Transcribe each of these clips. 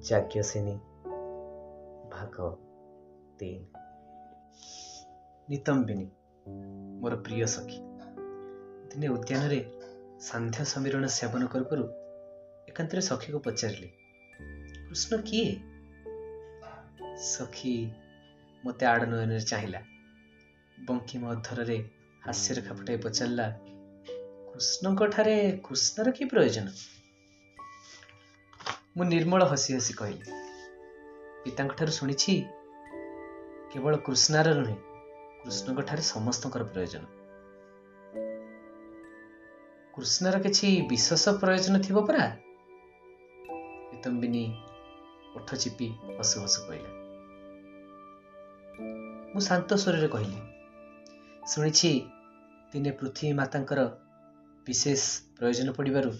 ଯାଜ୍ଞସେନୀ ଭାଗ 3। ନିତମ୍ବିନୀ ମୋର ପ୍ରିୟ ସଖୀ, ଦିନେ ଉଦ୍ୟାନରେ ସାନ୍ଧ୍ୟ ସମୀରଣ ସେବନ କରୁ କରୁ ଏକାନ୍ତରେ ସଖୀକୁ ପଚାରିଲି, କୃଷ୍ଣ କିଏ? ସଖୀ ମୋତେ ଆଡ଼ ନୟନରେ ଚାହିଁଲା, ବଙ୍କିମ ଅଧରରେ ହାସ୍ୟରେଖା ଫୁଟାଇ ପଚାରିଲା, କୃଷ୍ଣଙ୍କ ଠାରେ କୃଷ୍ଣର କି ପ୍ରୟୋଜନ? ମୁଁ ନିର୍ମଳ ହସି ହସି କହିଲି, ପିତାଙ୍କ ଠାରୁ ଶୁଣିଛି କେବଳ କୃଷ୍ଣାର ନୁହେଁ, କୃଷ୍ଣଙ୍କ ଠାରେ ସମସ୍ତଙ୍କର ପ୍ରୟୋଜନ। କୃଷ୍ଣର କିଛି ବିଶେଷ ପ୍ରୟୋଜନ ଥିବ ପରା? ନିତମ୍ବିନୀ ଓଠ ଚିପି ହସୁ ହସୁ କହିଲା। ମୁଁ ଶାନ୍ତ ସ୍ୱରରେ କହିଲି, ଶୁଣିଛି ଦିନେ ପୃଥିବୀ ମାତାଙ୍କର ବିଶେଷ ପ୍ରୟୋଜନ ପଡ଼ିବାରୁ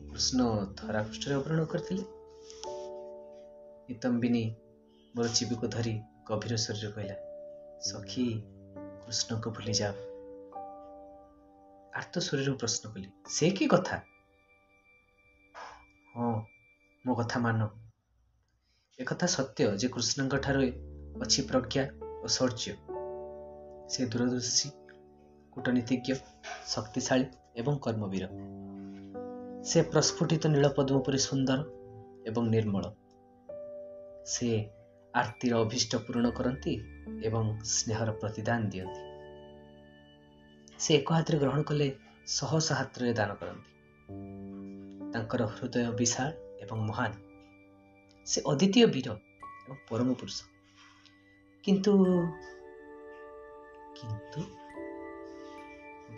କୃଷ୍ଣ ଧରାପୃଷ୍ଠରେ ଅବତରଣ କରିଥିଲେ। ନିତମ୍ବିନୀ ମୋର ଚିବିକୁ ଧରି ଗଭୀର ସ୍ୱରରେ କହିଲା, ସଖୀ, କୃଷ୍ଣଙ୍କୁ ଭୁଲିଯାଅ। ଆର୍ତ୍ତ ସ୍ୱରରେ ମୁଁ ପ୍ରଶ୍ନ କଲି, ସେ କି କଥା? ହଁ, ମୋ କଥା ମାନ। ଏକଥା ସତ୍ୟ ଯେ କୃଷ୍ଣଙ୍କ ଠାରେ ଅଛି ପ୍ରଜ୍ଞା ଓ ଶୌର୍ଯ୍ୟ। ସେ ଦୂରଦର୍ଶୀ, କୂଟନୀତିଜ୍ଞ, ଶକ୍ତିଶାଳୀ ଏବଂ କର୍ମବୀର। ସେ ପ୍ରସ୍ଫୁଟିତ ନୀଳପଦ୍ମ ପରି ସୁନ୍ଦର ଏବଂ ନିର୍ମଳ। ସେ ଆର୍ତ୍ତିର ଅଭୀଷ୍ଟ ପୂରଣ କରନ୍ତି ଏବଂ ସ୍ନେହର ପ୍ରତିଦାନ ଦିଅନ୍ତି। ସେ ଏକ ହାତରେ ଗ୍ରହଣ କଲେ ସହସ ହାତରେ ଦାନ କରନ୍ତି। ତାଙ୍କର ହୃଦୟ ବିଶାଳ ଏବଂ ମହାନ। ସେ ଅଦ୍ୱିତୀୟ ବୀର ଏବଂ ପରମ ପୁରୁଷ। କିନ୍ତୁ କିନ୍ତୁ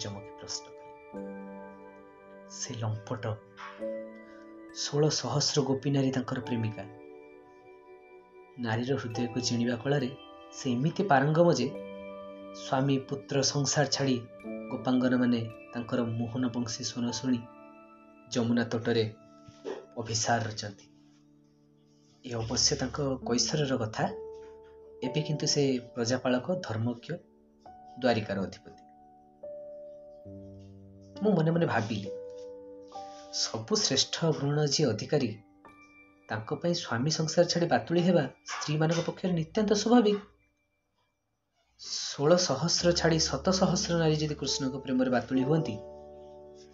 ଚମକି ପ୍ରଶ୍ନ କଲି, ସେ ଲମ୍ପଟ। 16 ସହସ୍ର ଗୋପୀ ନାରୀ ତାଙ୍କର ପ୍ରେମିକା। ନାରୀର ହୃଦୟକୁ ଜିଣିବା କଳାରେ ସେ ଏମିତି ପାରଙ୍ଗମ ଯେ ସ୍ୱାମୀ, ପୁତ୍ର, ସଂସାର ଛାଡ଼ି ଗୋପାଙ୍ଗନମାନେ ତାଙ୍କର ମୋହନ ବଂଶୀ ସ୍ୱନ ଶୁଣି ଯମୁନା ତଟରେ ଅଭିସାର ରଚନ୍ତି। ଏ ଅବଶ୍ୟ ତାଙ୍କ କୈଶୋରର କଥା। ଏବେ କିନ୍ତୁ ସେ ପ୍ରଜାପାଳକ, ଧର୍ମଜ୍ଞ, ଦ୍ୱାରିକାର ଅଧିପତି। ମୁଁ ମନେ ମନେ ଭାବିଲି, ସବୁ ଶ୍ରେଷ୍ଠ ଭ୍ରୂଣ ଯିଏ ଅଧିକାରୀ, ତାଙ୍କ ପାଇଁ ସ୍ୱାମୀ ସଂସାର ଛାଡ଼ି ବାତୁଳି ହେବା ସ୍ତ୍ରୀମାନଙ୍କ ପକ୍ଷରେ ନିତ୍ୟାନ୍ତ ସ୍ୱାଭାବିକ। 16 ସହସ୍ର ଛାଡ଼ି 100 ସହସ୍ର ନାରୀ ଯଦି କୃଷ୍ଣଙ୍କ ପ୍ରେମରେ ବାତୁଳି ହୁଅନ୍ତି,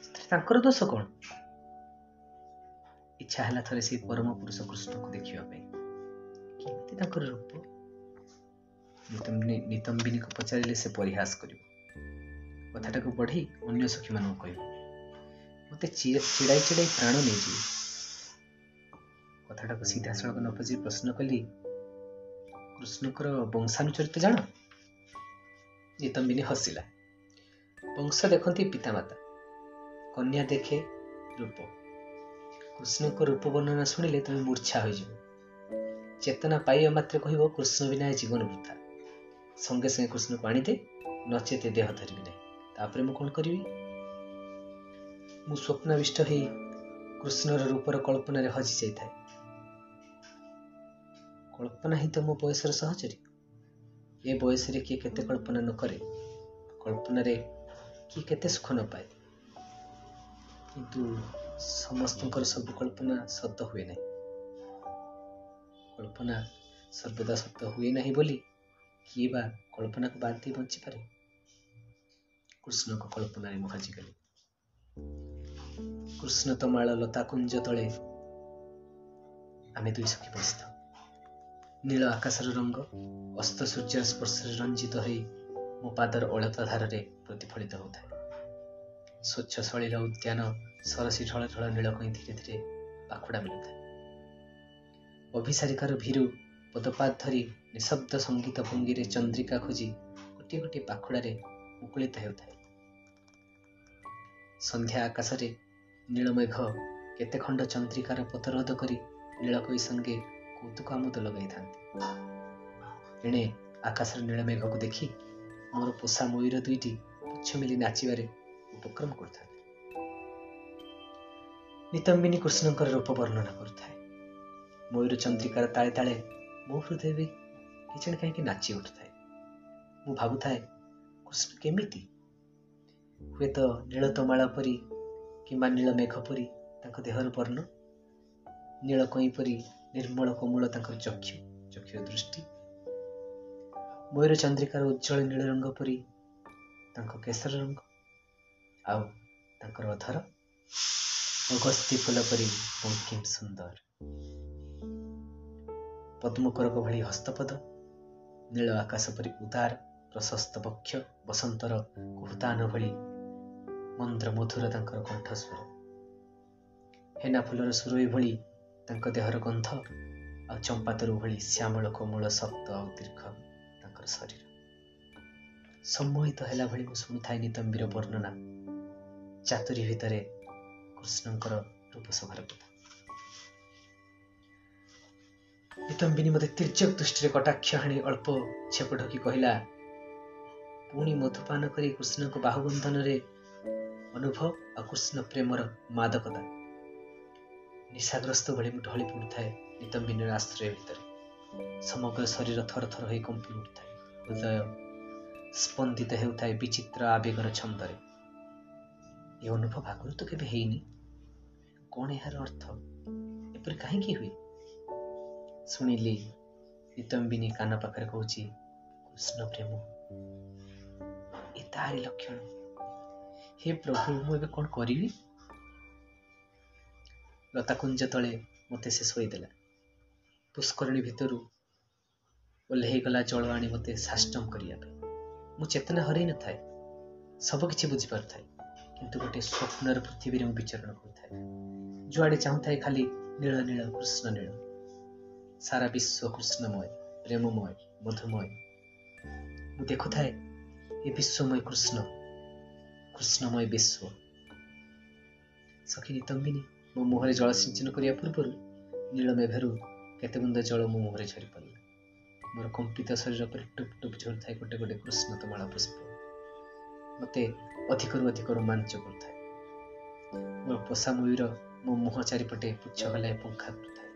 ସେଥିରେ ତାଙ୍କର ଦୋଷ କ'ଣ? ଇଚ୍ଛା ହେଲା ଥରେ ସେଇ ପରମ ପୁରୁଷ କୃଷ୍ଣଙ୍କୁ ଦେଖିବା ପାଇଁ। କେମିତି ତାଙ୍କର ରୂପ? ନିତମ୍ବିନୀକୁ ପଚାରିଲେ ସେ ପରିହାସ କରିବ, କଥାଟାକୁ ବଢ଼େଇ ଅନ୍ୟ ସଖୀମାନଙ୍କୁ କହିବ, ମୋତେ ଚିଡ଼ାଇ ଚିଡ଼ାଇ ପ୍ରାଣ ନେଇଯିବେ। କଥାଟାକୁ ସିଧାସଳଖ ନ ପଚାରି ପ୍ରଶ୍ନ କଲି, କୃଷ୍ଣଙ୍କର ବଂଶାନୁଚରିତ ଜାଣ? ନିତମ୍ବିନୀ ହସିଲା। ବଂଶ ଦେଖନ୍ତି ପିତାମାତା, କନ୍ୟା ଦେଖେ ରୂପ। କୃଷ୍ଣଙ୍କ ରୂପ ବର୍ଣ୍ଣନା ଶୁଣିଲେ ତୁମେ ମୂର୍ଚ୍ଛା ହୋଇଯିବ। ଚେତନା ପାଇବା ମାତ୍ରେ କହିବ, କୃଷ୍ଣ ବିନା ଏ ଜୀବନ ବୃଥା। ସଙ୍ଗେ ସଙ୍ଗେ କୃଷ୍ଣକୁ ଆଣିଦେ, ନଚେତ ଏ ଦେହ ଧରିବି ନାହିଁ। ତାପରେ ମୁଁ କ'ଣ କରିବି? ମୁଁ ସ୍ୱପ୍ନାବିଷ୍ଟ ହେଇ କୃଷ୍ଣର ରୂପର କଳ୍ପନାରେ ହଜି ଯାଇଥାଏ। କଳ୍ପନା ହିଁ ତ ମୋ ବୟସର ସହଚରୀ। ଏ ବୟସରେ କିଏ କେତେ କଳ୍ପନା ନ କରେ, କଳ୍ପନାରେ କିଏ କେତେ ସୁଖ ନ ପାଏ। କିନ୍ତୁ ସମସ୍ତଙ୍କର ସବୁ କଳ୍ପନା ସତ ହୁଏ ନାହିଁ। କଳ୍ପନା ସର୍ବଦା ସତ ହୁଏ ନାହିଁ ବୋଲି କିଏ ବା କଳ୍ପନାକୁ ବାଦ ଦେଇ ବଞ୍ଚିପାରେ? କୃଷ୍ଣଙ୍କ କଳ୍ପନାରେ ମୁଁ ହଜିଗଲି। କୃଷ୍ଣ ତମାଳ ଲତାକୁଞ୍ଜ ତଳେ ଆମେ ଦୁଇ ସଖୀ ବସିଥାଉ। ନୀଳ ଆକାଶର ରଙ୍ଗ ଅସ୍ତ ସୂର୍ଯ୍ୟର ସ୍ପର୍ଶରେ ରଞ୍ଜିତ ହୋଇ ମୋ ପାଦର ଅଳତା ଧାରରେ ପ୍ରତିଫଳିତ ହେଉଥାଏ। ସ୍ୱଚ୍ଛ ସଳିଳ ଉଦ୍ୟାନ ସରସୀ ଢଳ ଢଳ ନୀଳ କଇଁ ଧୀରେ ଧୀରେ ପାଖୁଡ଼ା ମିଳୁଥାଏ। ଅଭିସାରିକାର ଭୀରୁ ପଦପାତ ଧରି ନିଶବ୍ଦ ସଙ୍ଗୀତ ଭଙ୍ଗୀରେ ଚନ୍ଦ୍ରିକା ଖୋଜି ଗୋଟିଏ ଗୋଟିଏ ପାଖୁଡ଼ାରେ ମୁକୁଳିତ ହେଉଥାଏ। ସନ୍ଧ୍ୟା ଆକାଶରେ ନୀଳମେଘ କେତେ ଖଣ୍ଡ ଚନ୍ଦ୍ରିକାର ପଥରୋଧ କରି ନୀଳକଇ ସଙ୍ଗେ କୌତୁକ ଆମୋଦ ଲଗାଇଥାନ୍ତି। ଏଣେ ଆକାଶର ନୀଳମେଘକୁ ଦେଖି ମୋର ପୋଷା ମୟୂର ଦୁଇଟି ପୁଚ୍ଛ ମେଲି ନାଚିବାରେ ଉପକ୍ରମ କରୁଥାନ୍ତି। ନିତମ୍ବିନୀ କୃଷ୍ଣଙ୍କର ରୂପ ବର୍ଣ୍ଣନା କରୁଥାଏ। ମୟୂର ଚନ୍ଦ୍ରିକାର ତାଳେ ତାଳେ ମୋ ହୃଦୟ ବି କିଜାଣି କାହିଁକି ନାଚି ଉଠୁଥାଏ। ମୁଁ ଭାବୁଥାଏ, କୃଷ୍ଣ କେମିତି? ହୁଏତ ନୀଳତମାଳ ପରି କିମ୍ବା ନୀଳ ମେଘ ପରି ତାଙ୍କ ଦେହର ବର୍ଣ୍ଣ, ନୀଳ କଇଁ ପରି ନିର୍ମଳ କୋମଳ ତାଙ୍କର ଚକ୍ଷୁ, ଚକ୍ଷୁର ଦୃଷ୍ଟି, ମୟୂର ଚନ୍ଦ୍ରିକାର ଉଜ୍ଜଳ ନୀଳ ରଙ୍ଗ ପରି ତାଙ୍କ କେଶର ରଙ୍ଗ, ଆଉ ତାଙ୍କର ଅଧର ଅଗସ୍ତି ଫୁଲ ପରି ବଙ୍କିମ ସୁନ୍ଦର, ପଦ୍ମକରକ ଭଳି ହସ୍ତପଦ, ନୀଳ ଆକାଶ ପରି ଉଦାର ପ୍ରଶସ୍ତ ବକ୍ଷ, ବସନ୍ତର କୁହୁତାନ ଭଳି ମନ୍ଦ୍ର ମଧୁର ତାଙ୍କର କଣ୍ଠସ୍ୱର, ହେନା ଫୁଲର ସୁରଭି ଭଳି ତାଙ୍କ ଦେହର ଗନ୍ଧ, ଆଉ ଚମ୍ପାତରୁ ଭଳି ଶ୍ୟାମଳ କୋମଳ ଶକ୍ତ ଆଉ ଦୀର୍ଘ ତାଙ୍କର ଶରୀର। ସମ୍ମୋହିତ ହେଲା ଭଳି ମୁଁ ଶୁଣୁଥାଏ ନିତମ୍ବୀର ବର୍ଣ୍ଣନା, ଚାତୁରୀ ଭିତରେ କୃଷ୍ଣଙ୍କର ରୂପଶୋଭାର କଥା। ନିତମ୍ବିନୀ ମୋତେ ତୀର୍ଯ୍ୟକ ଦୃଷ୍ଟିରେ କଟାକ୍ଷ ହାଣି ଅଳ୍ପ ଛେପ ଢୋକି କହିଲା, ପୁଣି ମଧୁପାନ କରି କୃଷ୍ଣଙ୍କ ବାହୁବନ୍ଧନରେ ଅନୁଭବ ଆଉ କୃଷ୍ଣ ପ୍ରେମର ମାଦକତା। ନିଶାଗ୍ରସ୍ତ ଭଳି ମୁଁ ଢଳି ପଡୁଥାଏ ନିତମ୍ବିନୀର ଆଶ୍ରୟ ଭିତରେ। ସମଗ୍ର ଶରୀର ଥର ଥର ହୋଇ କମ୍ପି ଉଠୁଥାଏ, ହୃଦୟ ସ୍ପନ୍ଦିତ ହେଉଥାଏ ବିଚିତ୍ର ଆବେଗର ଛନ୍ଦରେ। ଏ ଅନୁଭବ ଆଗରୁ ତ କେବେ ହେଇନି, କଣ ଏହାର ଅର୍ଥ? ଏପରି କାହିଁକି ହୁଏ? ଶୁଣିଲି ନିତମ୍ବିନୀ କାନ ପାଖରେ କହୁଛି, କୃଷ୍ଣ ପ୍ରେମ ଏ ତାରି ଲକ୍ଷଣ। ହେ ପ୍ରଭୁ, ମୁଁ ଏବେ କଣ କରିବି? ଲତାକୁଞ୍ଜ ତଳେ ମୋତେ ସେ ଶୋଇଦେଲା। ପୁଷ୍କରିଣୀ ଭିତରୁ ଓହ୍ଲେଇଗଲା ଜଳ ଆଣି ମୋତେ ସାଷ୍ଟମ କରିବା ପାଇଁ। ମୁଁ ଚେତନା ହରେଇ ନଥାଏ, ସବୁ କିଛି ବୁଝିପାରୁଥାଏ, କିନ୍ତୁ ଗୋଟେ ସ୍ୱପ୍ନର ପୃଥିବୀରେ ମୁଁ ବିଚରଣ କରୁଥାଏ। ଯୁଆଡ଼େ ଚାହୁଁଥାଏ ଖାଲି ନୀଳ ନୀଳ କୃଷ୍ଣ ନୀଳ, ସାରା ବିଶ୍ୱ କୃଷ୍ଣମୟ, ପ୍ରେମମୟ, ମଧୁମୟ। ମୁଁ ଦେଖୁଥାଏ ଏ ବିଶ୍ୱମୟ କୃଷ୍ଣ, କୃଷ୍ଣମୟ ବିଶ୍ୱ। ସଖୀ ନିତମ୍ବିନୀ ମୋ ମୁହଁରେ ଜଳ ସିଞ୍ଚନ କରିବା ପୂର୍ବରୁ ନୀଳ ମେଘରୁ କେତେ ବୁନ୍ଦ ଜଳ ମୋ ମୁହଁରେ ଝରି ପଡ଼ିଲା। ମୋର କମ୍ପିତ ଶରୀର ଉପରେ ଟୁପ୍ ଟୁପ୍ ଝରୁଥାଏ ଗୋଟେ ଗୋଟେ କୃଷ୍ଣ ତମାଳ ପୁଷ୍ପ। ମୋତେ ଅଧିକରୁ ଅଧିକ ରୋମାଞ୍ଚ କରୁଥାଏ। ମୋର ପୋଷା ମୟୂର ମୋ ମୁହଁ ଚାରିପଟେ ପୁଚ୍ଛ ହଲାଇ ପଙ୍ଖା କରୁଥାଏ।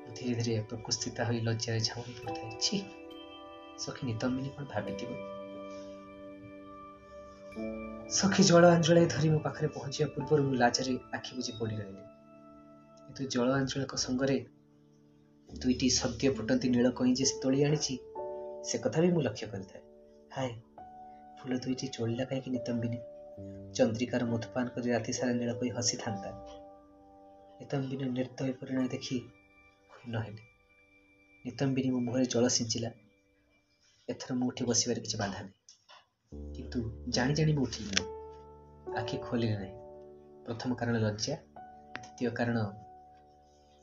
ମୁଁ ଧୀରେ ଧୀରେ ପ୍ରକୃସ୍ଥିତା ହୋଇ ଲଜ୍ଜାରେ ଝାଉଁଳି ପଡ଼ୁଥାଏ। ଛି, ସଖୀ ନିତମ୍ବିନୀ କଣ ଭାବିଥିବ? ସଖୀ ଜଳ ଆଞ୍ଜୁଳାଇ ଧରି ମୋ ପାଖରେ ପହଞ୍ଚିବା ପୂର୍ବରୁ ମୁଁ ଲାଜରେ ଆଖି ବୁଜି ପଡ଼ି ରହିଲି। କିନ୍ତୁ ଜଳ ଆଞ୍ଜୁଳାକ ସଙ୍ଗରେ ଦୁଇଟି ସଦ୍ୟ ଫୁଟନ୍ତି ନୀଳ କଇଁ ଯେ ସେ ତୋଳି ଆଣିଛି, ସେ କଥା ବି ମୁଁ ଲକ୍ଷ୍ୟ କରିଥାଏ। ହାୟ, ଫୁଲ ଦୁଇଟି ଚୋଳିଲା କାହିଁକି ନିତମ୍ବିନୀ? ଚନ୍ଦ୍ରିକାର ମଧୁପାନ କରି ରାତି ସାରା ନୀଳ କଇଁ ହସିଥାନ୍ତା। ନିତମ୍ବିନୀ ନିର୍ଦ୍ଦୟ ପରିଣୟ ଦେଖି କ୍ଷୁଣ୍ଣ ହେଲି। ନିତମ୍ବିନୀ ମୋ ମୁହଁରେ ଜଳ ସିଞ୍ଚିଲା। ଏଥର ମୁଁ ଉଠି ବସିବାରେ କିଛି ବାଧା ନାହିଁ, କିନ୍ତୁ ଜାଣି ଜାଣି ମୁଁ ଉଠିଲି ନାହିଁ, ଆଖି ଖୋଲିଲି ନାହିଁ। ପ୍ରଥମ କାରଣ ଲଜ୍ଜା, ଦ୍ୱିତୀୟ କାରଣ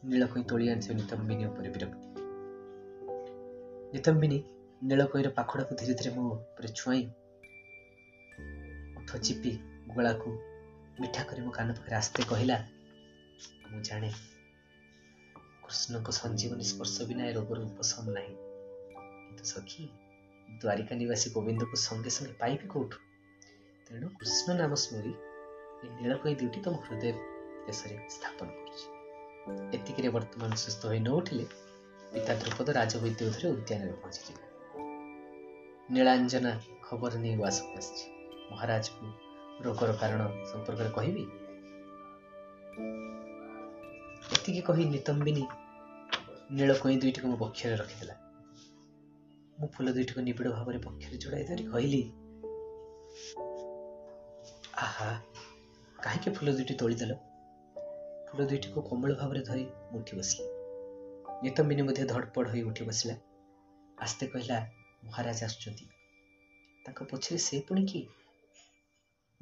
ନୀଳକଇଁ ତୋଳି ଆଣିଥିବା ନିତମ୍ବିନୀ ଉପରେ ବିରକ୍ତି। ନିତମ୍ବିନୀ ନୀଳକଇଁର ପାଖୁଡ଼ାକୁ ଧୀରେ ଧୀରେ ମୋ ଉପରେ ଛୁଆଇଁ ଓଠ ଚିପି ଗଳାକୁ ମିଠା କରି ମୋ କାନ ପାଖରେ ଆସ୍ତେ କହିଲା, ମୁଁ ଜାଣେ କୃଷ୍ଣଙ୍କ ସଞ୍ଜୀବନୀ ସ୍ପର୍ଶ ବିନା ଏ ରୋଗର ଉପଶମ ନାହିଁ, କିନ୍ତୁ ସଖୀ, ଦ୍ୱାରିକା ନିବାସୀ ଗୋବିନ୍ଦକୁ ସଙ୍ଗେ ସଙ୍ଗେ ପାଇବି କୋଉଠୁ? ତେଣୁ କୃଷ୍ଣ ନାମ ସ୍ମରି ଏ ନୀଳକଇଁ ଦୁଇଟି ତମ ହୃଦୟ ଦେଶରେ ସ୍ଥାପନ କରୁଛି। ଏତିକିରେ ବର୍ତ୍ତମାନ ସୁସ୍ଥ ହୋଇ ନ ଉଠିଲେ ପିତା ଦ୍ରୁପଦ ରାଜବୈଦ୍ୟ ଧରି ଉଦ୍ୟାନରେ ପହଞ୍ଚିଯିବେ। ନୀଳାଞ୍ଜନା ଖବର ନେଇ ଉଆସକୁ ଆସିଛି। ମହାରାଜକୁ ରୋଗର କାରଣ ସମ୍ପର୍କରେ କହିବି? ଏତିକି କହି ନିତମ୍ବିନୀ ନୀଳକଇଁ ଦୁଇଟିକୁ ମୋ ବକ୍ଷରେ ରଖିଦେଲା। ମୁଁ ଫୁଲ ଦୁଇଟିକୁ ନିବିଡ଼ ଭାବରେ ବକ୍ଷରେ ଯୋଡ଼ାଇ ଧରି କହିଲି, ଆହା, କାହିଁକି ଫୁଲ ଦୁଇଟି ତୋଳିଦେଲ? ଫୁଲ ଦୁଇଟିକୁ କୋମଳ ଭାବରେ ଧରି ମୁଁ ଉଠି ବସିଲି। ନିତମ୍ବିନୀ ମଧ୍ୟ ଧଡ଼ପଡ଼ ହୋଇ ଉଠି ବସିଲା। ଆସ୍ତେ କହିଲା, ମହାରାଜ ଆସୁଛନ୍ତି, ତାଙ୍କ ପଛରେ ସେ ପୁଣି କି?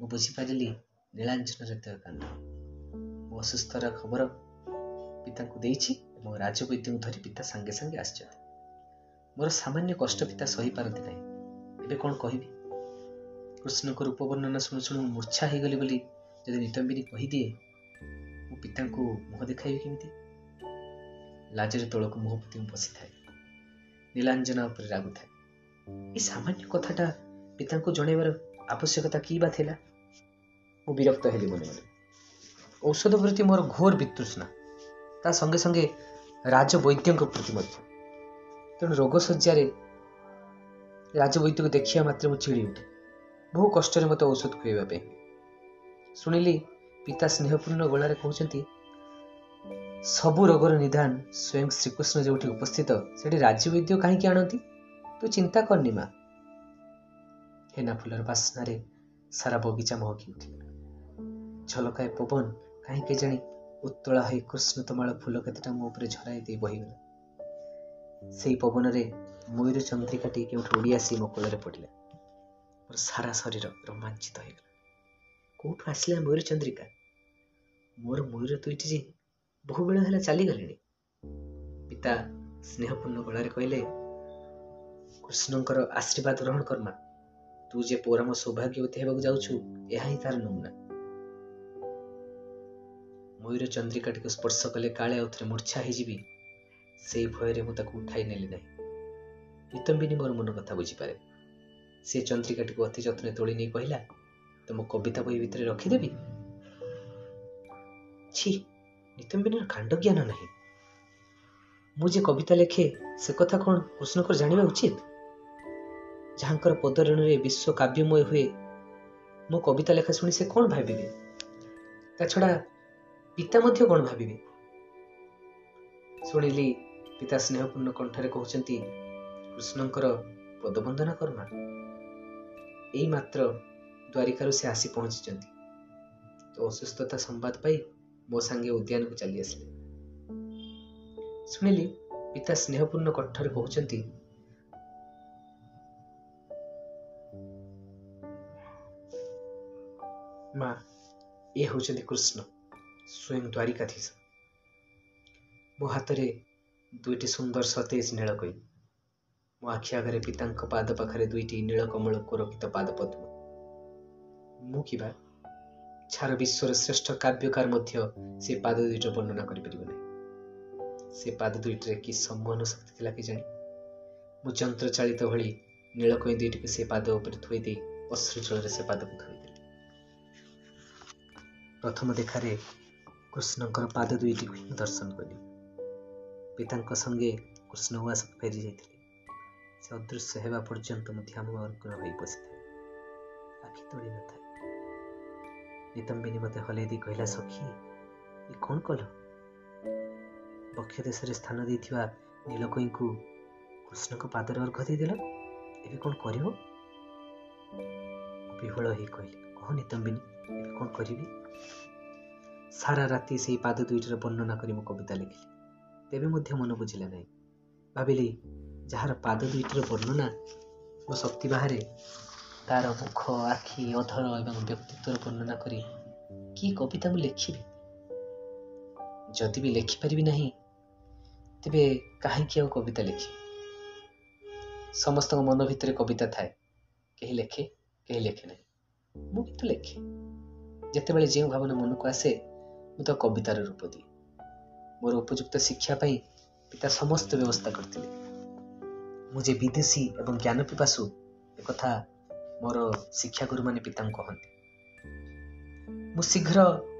ମୁଁ ବୁଝିପାରିଲି ନୀଳାଞ୍ଜନର କାଣ୍ଡ। ମୁଁ ଅସୁସ୍ଥର ଖବର ପିତାଙ୍କୁ ଦେଇଛି ଏବଂ ରାଜବୈଦ୍ୟଙ୍କୁ ଧରି ପିତା ସାଙ୍ଗେ ସାଙ୍ଗେ ଆସିଛନ୍ତି। ମୋର ସାମାନ୍ୟ କଷ୍ଟ ପିତା ସହିପାରନ୍ତି ନାହିଁ। ଏବେ କଣ କହିବି? କୃଷ୍ଣଙ୍କ ରୂପ ବର୍ଣ୍ଣନା ଶୁଣୁ ଶୁଣୁ ମୁଁ ମୂର୍ଚ୍ଛା ହେଇଗଲି ବୋଲି ଯଦି ନିତମ୍ବିନୀ କହିଦିଏ, ମୁଁ ପିତାଙ୍କୁ ମୁହଁ ଦେଖାଇବି କେମିତି? ଲାଜରେ ତଳକୁ ମୁହଁ ପୋତି ମୁଁ ବସିଥାଏ। ନୀଳାଞ୍ଜନା ଉପରେ ରାଗୁଥାଏ। ଏ ସାମାନ୍ୟ କଥାଟା ପିତାଙ୍କୁ ଜଣାଇବାର ଆବଶ୍ୟକତା କି ବା ଥିଲା? ମୁଁ ବିରକ୍ତ ହେଲି ମନେ ମନେ। ଔଷଧ ପ୍ରତି ମୋର ଘୋର ବିତୃଷ୍ଣା, ତା ସଙ୍ଗେ ସଙ୍ଗେ ରାଜବୈଦ୍ୟଙ୍କ ପ୍ରତି ମଧ୍ୟ। ତେଣୁ ରୋଗଶଯ୍ୟାରେ ରାଜବୈଦ୍ୟକୁ ଦେଖିବା ମାତ୍ରେ ମୁଁ ଚିଡ଼ି ଉଠେ। ବହୁ କଷ୍ଟରେ ମୋତେ ଔଷଧ ଖୁଆଇବା ପାଇଁ। ଶୁଣିଲି ପିତା ସ୍ନେହପୂର୍ଣ୍ଣ ଗଳାରେ କହୁଛନ୍ତି, ସବୁ ରୋଗର ନିଦାନ ସ୍ୱୟଂ ଶ୍ରୀକୃଷ୍ଣ ଯେଉଁଠି ଉପସ୍ଥିତ, ସେଠି ରାଜବୈଦ୍ୟ କାହିଁକି ଆଣନ୍ତି? ତୁ ଚିନ୍ତା କରନି ମା। ହେନା ଫୁଲର ବାସ୍ନାରେ ସାରା ବଗିଚା ମହକି ଉଠିଲା। ଝଲକାଏ ପବନ କାହିଁ କେଜାଣି ଉତ୍ତଳା ହୋଇ କୃଷ୍ଣ ତମାଳ ଫୁଲ କେତେଟା ମୋ ଉପରେ ଝରାଇ ଦେଇ ବହିଗଲା। ସେଇ ପବନରେ ମୟୂର ଚନ୍ଦ୍ରିକାଟି କେଉଁଠୁ ଉଡ଼ି ଆସି ମୋ କୋଳରେ ପଡ଼ିଲା। ମୋର ସାରା ଶରୀର ରୋମାଞ୍ଚିତ ହୋଇଗଲା। କୋଉଠୁ ଆସିଲା ମୟୂର ଚନ୍ଦ୍ରିକା? ମୋର ମୟୂର ଦୁଇଟି ଯେ ବହୁବେଳ ହେଲା ଚାଲିଗଲେଣି। ପିତା ସ୍ନେହପୂର୍ଣ୍ଣ ଗଳାରେ କହିଲେ, କୃଷ୍ଣଙ୍କର ଆଶୀର୍ବାଦ ଗ୍ରହଣ କର୍ମା। ତୁ ଯେ ପରମ ସୌଭାଗ୍ୟବତୀ ହେବାକୁ ଯାଉଛୁ, ଏହା ହିଁ ତାର ନମୁନା। ମୟୂର ଚନ୍ଦ୍ରିକାଟିକୁ ସ୍ପର୍ଶ କଲେ କାଳେ ଆଉଥରେ ମୂର୍ଚ୍ଛା ହେଇଯିବି, ସେଇ ଭୟରେ ମୁଁ ତାକୁ ଉଠାଇ ନେଲି ନାହିଁ। ନିତମ୍ବିନୀ ମୋର ମନ କଥା ବୁଝିପାରେ। ସେ ଚନ୍ଦ୍ରିକାଟିକୁ ଅତି ଯତ୍ନରେ ତୋଳି ନେଇ କହିଲା, ତମ କବିତା ବହି ଭିତରେ ରଖିଦେବି? ଛି, ନିତମ୍ବିନୀର କାଣ୍ଡଜ୍ଞାନ ନାହିଁ। ମୁଁ ଯେ କବିତା ଲେଖେ ସେ କଥା କ'ଣ କୃଷ୍ଣଙ୍କର ଜାଣିବା ଉଚିତ? ଯାହାଙ୍କର ପଦରେଣୁରେ ବିଶ୍ୱ କାବ୍ୟମୟ ହୁଏ, ମୋ କବିତା ଲେଖା ଶୁଣି ସେ କ'ଣ ଭାବିବେ? ତା ଛଡ଼ା ପିତା ମଧ୍ୟ କ'ଣ ଭାବିବେ? ଶୁଣିଲି ପିତା ସ୍ନେହପୂର୍ଣ୍ଣ କଣ୍ଠରେ କହୁଛନ୍ତି, କୃଷ୍ଣଙ୍କର ପଦବନ୍ଦନା କର୍ମା। ଏଇ ମାତ୍ର ଦ୍ୱାରିକାରୁ ସେ ଆସି ପହଞ୍ଚିଛନ୍ତି। ତ ଅସୁସ୍ଥତା ସମ୍ବାଦ ପାଇ ମୋ ସାଙ୍ଗେ ଉଦ୍ୟାନକୁ ଚାଲି ଆସିଲେ। ଶୁଣିଲି ପିତା ସ୍ନେହପୂର୍ଣ୍ଣ କଣ୍ଠରେ କହୁଛନ୍ତି, ମା, ଏ ହେଉଛନ୍ତି କୃଷ୍ଣ, ସ୍ୱୟଂ ଦ୍ୱାରିକାଧୀଶ। ମୋ ହାତରେ ଦୁଇଟି ସୁନ୍ଦର ସତେଜ ନୀଳକୋଇ। ମୋ ଆଖି ଆଗରେ ପିତାଙ୍କ ପାଦ ପାଖରେ ଦୁଇଟି ନୀଳକମଳ କୋରକିତ ପାଦପଦ୍ମ। ମୁଁ କିବା ଛାର ବିଶ୍ୱର ଶ୍ରେଷ୍ଠ କାବ୍ୟକାର ମଧ୍ୟ ସେ ପାଦ ଦୁଇଟିର ବର୍ଣ୍ଣନା କରିପାରିବ ନାହିଁ। ସେ ପାଦ ଦୁଇଟିରେ କି ସମ୍ମୋହନ ଶକ୍ତି ଥିଲା କେଜାଣି। ମୁଁ ଯନ୍ତ୍ରଚାଳିତ ଭଳି ନୀଳକୋଇ ଦୁଇଟିକୁ ସେ ପାଦ ଉପରେ ଥୋଇ ଦେଇ ଅଶ୍ରୁଜଳରେ ସେ ପାଦକୁ ଧୋଇଦେଲି। ପ୍ରଥମ ଦେଖାରେ କୃଷ୍ଣଙ୍କର ପାଦ ଦୁଇଟିକୁ ହିଁ ଦର୍ଶନ କଲି। ପିତାଙ୍କ ସଙ୍ଗେ କୃଷ୍ଣ ଉଆସକୁ ଫେରି ଯାଇଥିଲେ। ସେ ଅଦୃଶ୍ୟ ହେବା ପର୍ଯ୍ୟନ୍ତ ମୁଁ ଧ୍ୟାନମଗ୍ନ ହୋଇ ବସିଥାଏ, ଆଖି ତୋଳି ନଥାଏ। ନିତମ୍ବିନୀ ମୋତେ ହଲେଇ ଦେଇ କହିଲା, ସଖୀ, ଏ କ'ଣ କଲ? ବକ୍ଷ ଦେଶରେ ସ୍ଥାନ ଦେଇଥିବା ନୀଳକୋଇଙ୍କୁ କୃଷ୍ଣଙ୍କ ପାଦରେ ଅର୍ଘ ଦେଇଦେଲ, ଏବେ କ'ଣ କରିବ? ବିହ୍ୱଳ ହୋଇ କହିଲି, କହ ନିତମ୍ବିନୀ, ଏବେ କ'ଣ କରିବି? ସାରା ରାତି ସେଇ ପାଦ ଦୁଇଟିର ବର୍ଣ୍ଣନା କରି ମୁଁ କବିତା ଲେଖିଲି। ତେବେ ମଧ୍ୟ ମନ ବୁଝିଲା ନାହିଁ। ଭାବିଲି, ଯାହାର ପାଦ ଦୁଇଟିର ବର୍ଣ୍ଣନା ମୋ ଶକ୍ତି ବାହାରେ, ତାର ମୁଖ, ଆଖି, ଅଧର ଏବଂ ବ୍ୟକ୍ତିତ୍ୱର ବର୍ଣ୍ଣନା କରି କି କବିତା ମୁଁ ଲେଖିବି? ଯଦି ବି ଲେଖିପାରିବି ନାହିଁ, ତେବେ କାହିଁକି ଆଉ କବିତା ଲେଖିବି? ସମସ୍ତଙ୍କ ମନ ଭିତରେ କବିତା ଥାଏ। କେହି ଲେଖେ, କେହି ଲେଖେ ନାହିଁ। ମୁଁ କିନ୍ତୁ ଲେଖେ। ଯେତେବେଳେ ଯେଉଁ ଭାବନା ମନକୁ ଆସେ, ମୁଁ ତ କବିତାର ରୂପ ଦିଏ। ମୋର ଉପଯୁକ୍ତ ଶିକ୍ଷା ପାଇଁ ପିତା ସମସ୍ତ ବ୍ୟବସ୍ଥା କରିଥିଲେ। ମୁଁ ଯେ ବିଦେଶୀ ଏବଂ ଜ୍ଞାନ ପିପାସୁ, ଏକଥା ମୋର ଶିକ୍ଷାଗୁରୁମାନେ ପିତାଙ୍କୁ କହନ୍ତି। ମୁଁ ଶୀଘ୍ର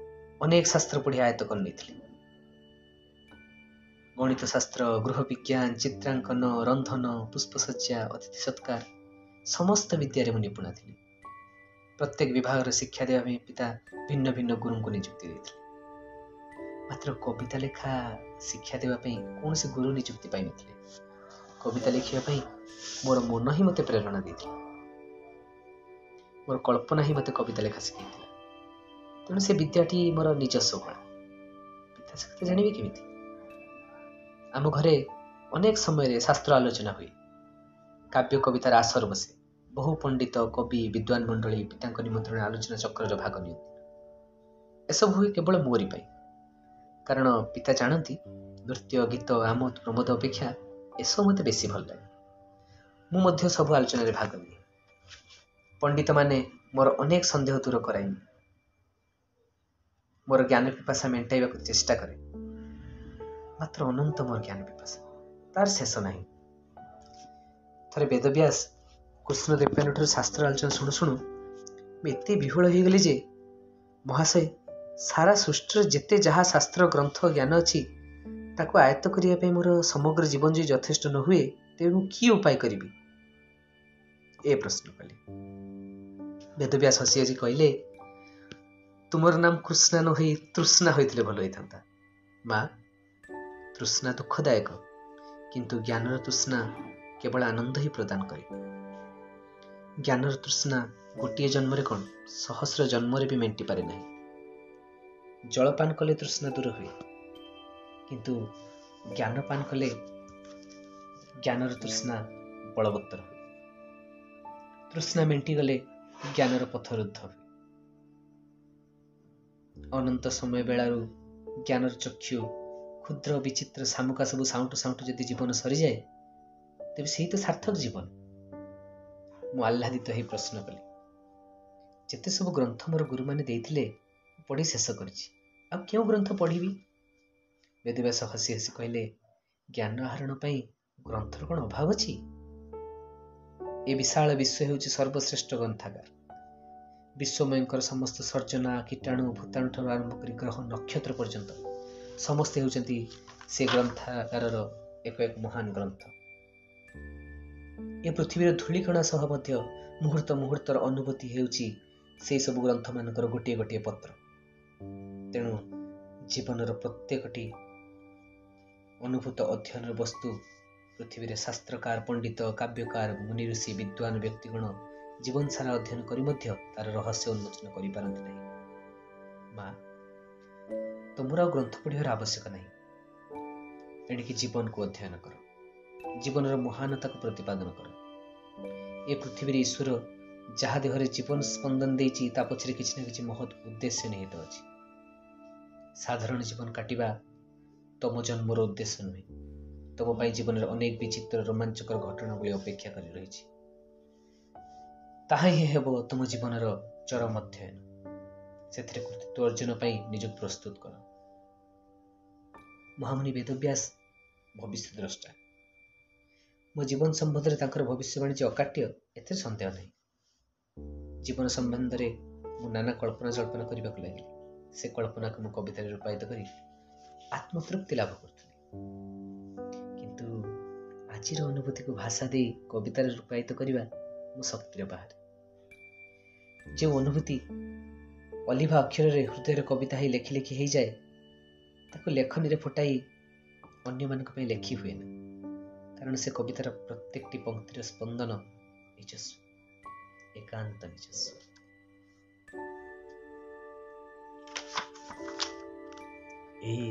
ଅନେକ ଶାସ୍ତ୍ର ପଢ଼ି ଆୟତ୍ତ କରିନେଇଥିଲି। ଗଣିତ ଶାସ୍ତ୍ର, ଗୃହ ବିଜ୍ଞାନ, ଚିତ୍ରାଙ୍କନ, ରନ୍ଧନ, ପୁଷ୍ପସଜ୍ଜା, ଅତିଥି ସତ୍କାର ସମସ୍ତ ବିଦ୍ୟାରେ ମୁଁ ନିପୁଣା ଥିଲି। ପ୍ରତ୍ୟେକ ବିଭାଗର ଶିକ୍ଷା ଦେବା ପାଇଁ ପିତା ଭିନ୍ନ ଭିନ୍ନ ଗୁରୁଙ୍କୁ ନିଯୁକ୍ତି ଦେଇଥିଲେ। ମାତ୍ର କବିତା ଲେଖା ଶିକ୍ଷା ଦେବା ପାଇଁ କୌଣସି ଗୁରୁ ନିଯୁକ୍ତି ପାଇନଥିଲେ। କବିତା ଲେଖିବା ପାଇଁ ମୋର ମନ ହିଁ ମୋତେ ପ୍ରେରଣା ଦେଇଥିଲା। ମୋର କଳ୍ପନା ହିଁ ମୋତେ କବିତା ଲେଖା ଶିଖାଇଥିଲା। ତେଣୁ ସେ ବିଦ୍ୟାଟି ମୋର ନିଜସ୍ୱ କଳା। ପିତା ସେ କଥା ଜାଣିବେ କେମିତି? ଆମ ଘରେ ଅନେକ ସମୟରେ ଶାସ୍ତ୍ର ଆଲୋଚନା ହୁଏ। କାବ୍ୟ କବିତାର ଆସର ବସେ। ବହୁ ପଣ୍ଡିତ, କବି, ବିଦ୍ୱାନ ମଣ୍ଡଳୀ ପିତାଙ୍କ ନିମନ୍ତ୍ରଣରେ ଆଲୋଚନା ଚକ୍ରରେ ଭାଗ ନିଅନ୍ତି। ଏସବୁ ହୁଏ କେବଳ ମୋରି ପାଇଁ। କାରଣ ପିତା ଜାଣନ୍ତି ନୃତ୍ୟ, ଗୀତ, ଆମୋଦ ପ୍ରମୋଦ ଅପେକ୍ଷା ଏସବୁ ମୋତେ ବେଶୀ ଭଲ ଲାଗେ। ମୁଁ ମଧ୍ୟ ସବୁ ଆଲୋଚନାରେ ଭାଗ ନିଏ। ପଣ୍ଡିତମାନେ ମୋର ଅନେକ ସନ୍ଦେହ ଦୂର କରାଇନି। ମୋର ଜ୍ଞାନ ପିପାସା ମେଣ୍ଟାଇବାକୁ ଚେଷ୍ଟା କରେ। ମାତ୍ର ଅନନ୍ତ ମୋର ଜ୍ଞାନ ପିପାସା, ତାର ଶେଷ ନାହିଁ। ଥରେ ବେଦବ୍ୟାସ କୃଷ୍ଣ ଦେବପାନଠାରୁ ଶାସ୍ତ୍ର ଆଲୋଚନା ଶୁଣୁ ଶୁଣୁ ମୁଁ ଏତେ ବିହ୍ୱଳ ହୋଇଗଲି ଯେ, ମହାଶୟ, ସାରା ସୃଷ୍ଟିର ଯେତେ ଯାହା ଶାସ୍ତ୍ର ଗ୍ରନ୍ଥ ଜ୍ଞାନ ଅଛି, ତାକୁ ଆୟତ୍ତ କରିବା ପାଇଁ ମୋର ସମଗ୍ର ଜୀବନ ଯଦି ଯଥେଷ୍ଟ ନ ହୁଏ, ତେବେ ମୁଁ କି ଉପାୟ କରିବି? ଏ ପ୍ରଶ୍ନ କଲି। ବେଦବ୍ୟାସ ହସି ହସି କହିଲେ, ତୁମର ନାମ କୃଷ୍ଣା ନ ହୋଇ ତୃଷ୍ଣା ହୋଇଥିଲେ ଭଲ ହୋଇଥାନ୍ତା। ମା, ତୃଷ୍ଣା ଦୁଃଖଦାୟକ, କିନ୍ତୁ ଜ୍ଞାନର ତୃଷ୍ଣା କେବଳ ଆନନ୍ଦ ହିଁ ପ୍ରଦାନ କରେ। ଜ୍ଞାନର ତୃଷ୍ଣା ଗୋଟିଏ ଜନ୍ମରେ କ'ଣ, ସହସ୍ର ଜନ୍ମରେ ବି ମେଣ୍ଟି ପାରେ ନାହିଁ। ଜଳପାନ କଲେ ତୃଷ୍ଣା ଦୂର ହୁଏ, କିନ୍ତୁ ଜ୍ଞାନପାନ କଲେ ଜ୍ଞାନର ତୃଷ୍ଣା ବଳବତ୍ତର ହୁଏ। ତୃଷ୍ଣା ମେଣ୍ଟିଗଲେ ଜ୍ଞାନର ପଥ ରୁଦ୍ଧ ହୁଏ। ଅନନ୍ତ ସମୟ ବେଳାରୁ ଜ୍ଞାନର ଚକ୍ଷୁ କ୍ଷୁଦ୍ର ବିଚିତ୍ର ଶାମୁକା ସବୁ ସାଉଁଟୁ ସାଉଁଟୁ ଯଦି ଜୀବନ ସରିଯାଏ, ତେବେ ସେଇ ତ ସାର୍ଥକ ଜୀବନ। ମୁଁ ଆହ୍ଲାଦିତ ହେଇ ପ୍ରଶ୍ନ କଲି, ଯେତେ ସବୁ ଗ୍ରନ୍ଥ ମୋର ଗୁରୁମାନେ ଦେଇଥିଲେ ପଢ଼ି ଶେଷ କରିଛି, ଆଉ କେଉଁ ଗ୍ରନ୍ଥ ପଢ଼ିବି? ବେଦବ୍ୟାସ ହସି ହସି କହିଲେ, ଜ୍ଞାନ ଆହରଣ ପାଇଁ ଗ୍ରନ୍ଥର କ'ଣ ଅଭାବ ଅଛି? ଏ ବିଶାଳ ବିଶ୍ୱ ହେଉଛି ସର୍ବଶ୍ରେଷ୍ଠ ଗ୍ରନ୍ଥାଗାର। ବିଶ୍ୱମୟଙ୍କର ସମସ୍ତ ସର୍ଜନା, କୀଟାଣୁ ଭୂତାଣୁ ଠାରୁ ଆରମ୍ଭ କରି ଗ୍ରହ ନକ୍ଷତ୍ର ପର୍ଯ୍ୟନ୍ତ ସମସ୍ତେ ହେଉଛନ୍ତି ସେ ଗ୍ରନ୍ଥାଗାରର ଏକ ଏକ ମହାନ ଗ୍ରନ୍ଥ। ଏ ପୃଥିବୀର ଧୂଳିକଣା ସହ ମଧ୍ୟ ମୁହୂର୍ତ୍ତ ମୁହୂର୍ତ୍ତର ଅନୁଭୂତି ହେଉଛି ସେଇ ସବୁ ଗ୍ରନ୍ଥମାନଙ୍କର ଗୋଟିଏ ଗୋଟିଏ ପତ୍ର। ତେଣୁ ଜୀବନର ପ୍ରତ୍ୟେକଟି ଅନୁଭୂତ ଅଧ୍ୟୟନର ବସ୍ତୁ ପୃଥିବୀରେ ଶାସ୍ତ୍ରକାର, ପଣ୍ଡିତ, କାବ୍ୟକାର, ମୁନି ଋଷି, ବିଦ୍ୱାନ ବ୍ୟକ୍ତିଗଣ ଜୀବନ ସାରା ଅଧ୍ୟୟନ କରି ମଧ୍ୟ ତାର ରହସ୍ୟ ଉନ୍ମୋଚନ କରିପାରନ୍ତି ନାହିଁ। ମା, ତୁମର ଆଉ ଗ୍ରନ୍ଥ ପଢ଼ିବାର ଆବଶ୍ୟକ ନାହିଁ। ଏଣିକି ଜୀବନକୁ ଅଧ୍ୟୟନ କର, ଜୀବନର ମହାନତାକୁ ପ୍ରତିପାଦନ କର। ଏ ପୃଥିବୀରେ ଈଶ୍ୱର ଯାହା ଦେହରେ ଜୀବନ ସ୍ପନ୍ଦନ ଦେଇଛି, ତା ପଛରେ କିଛି ନା କିଛି ମହତ୍ ଉଦ୍ଦେଶ୍ୟ ନିହିତ ଅଛି। ସାଧାରଣ ଜୀବନ କାଟିବା ତମ ଜନ୍ମର ଉଦ୍ଦେଶ୍ୟ ନୁହେଁ। ତମ ପାଇଁ ଜୀବନରେ ଅନେକ ବିଚିତ୍ର ରୋମାଞ୍ଚକର ଘଟଣାବଳୀ ଅପେକ୍ଷା କରି ରହିଛି। ତାହା ହିଁ ହେବ ତୁମ ଜୀବନର ଚରମ ଅଧ୍ୟୟନ। ସେଥିରେ କୃତିତ୍ୱ ଅର୍ଜନ ପାଇଁ ନିଜକୁ ପ୍ରସ୍ତୁତ କର। ମହାମୁନି ବେଦବ୍ୟାସ ଭବିଷ୍ୟତ ଦ୍ରଷ୍ଟା। ମୋ ଜୀବନ ସମ୍ବନ୍ଧରେ ତାଙ୍କର ଭବିଷ୍ୟବାଣୀ ଯେ ଅକାଟ୍ୟ, ଏଥିରେ ସନ୍ଦେହ ନାହିଁ। ଜୀବନ ସମ୍ବନ୍ଧରେ ମୁଁ ନାନା କଳ୍ପନା ଜଳ୍ପନା କରିବାକୁ ଲାଗିଲି। ସେ କଳ୍ପନାକୁ ମୁଁ କବିତାରେ ରୂପାୟିତ କରି ଆତ୍ମତୃପ୍ତି ଲାଭ କରୁଥିଲି। କିନ୍ତୁ ଆଜିର ଅନୁଭୂତିକୁ ଭାଷା ଦେଇ କବିତାରେ ରୂପାୟିତ କରିବା ମୋ ଶକ୍ତିର ବାହାରେ। ଯେଉଁ ଅନୁଭୂତି ଅଲିଭା ଅକ୍ଷରରେ ହୃଦୟରେ କବିତା ହେଇ ଲେଖି ଲେଖି ହେଇଯାଏ, ତାକୁ ଲେଖନୀରେ ଫୁଟାଇ ଅନ୍ୟମାନଙ୍କ ପାଇଁ ଲେଖି ହୁଏ ନା, କାରଣ ସେ କବିତାର ପ୍ରତ୍ୟେକଟି ପଙ୍କ୍ତିର ସ୍ପନ୍ଦନ ନିଜସ୍ୱ, ଏକାନ୍ତ ନିଜସ୍ୱ। ଏହି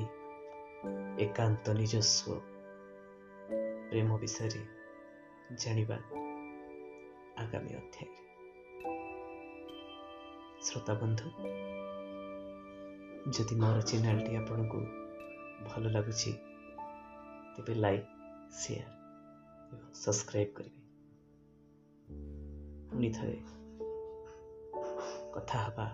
ଏକାନ୍ତ ନିଜସ୍ୱ ପ୍ରେମ ବିଷୟରେ ଜାଣିବା ଆଗାମୀ ଅଧ୍ୟାୟରେ। ଶ୍ରୋତା ବନ୍ଧୁ, ଯଦି ମୋର ଚ୍ୟାନେଲଟି ଆପଣଙ୍କୁ ଭଲ ଲାଗୁଛି, ତେବେ ଲାଇକ୍, ସେୟାର ଏବଂ ସବସ୍କ୍ରାଇବ୍ କରିବେ। ପୁଣି ଥରେ କଥା ହେବା